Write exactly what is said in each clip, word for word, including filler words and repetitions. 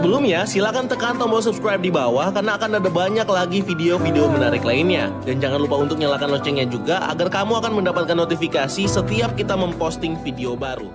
Sebelumnya, silakan tekan tombol subscribe di bawah karena akan ada banyak lagi video-video menarik lainnya. Dan jangan lupa untuk nyalakan loncengnya juga agar kamu akan mendapatkan notifikasi setiap kita memposting video baru.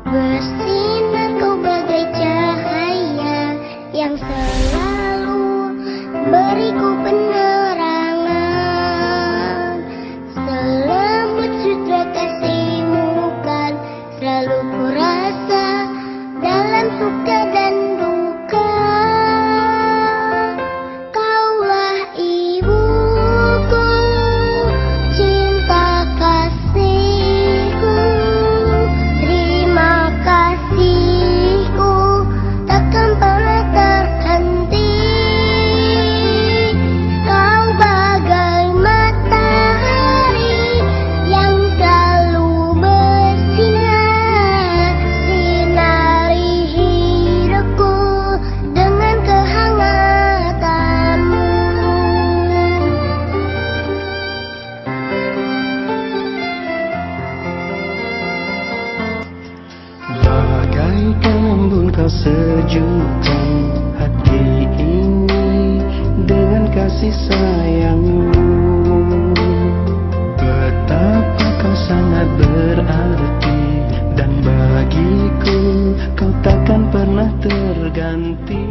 Bersinar kau bagai cahaya yang selalu beriku penerangan. Selembut sutra kasihmu kan selalu kurasa dalam suka dan duka. Kaulah ibuku, cinta kasihku, terima kasihku takkan pernah terhenti. Kau bagai matahari yang selalu bersinar, sinari hidupku dengan kehangatanmu. Bagaikan embun kau sejukkan hati ini dengan kasih sayangmu. Betapa kau sangat berarti dan bagiku, kau takkan pernah terganti.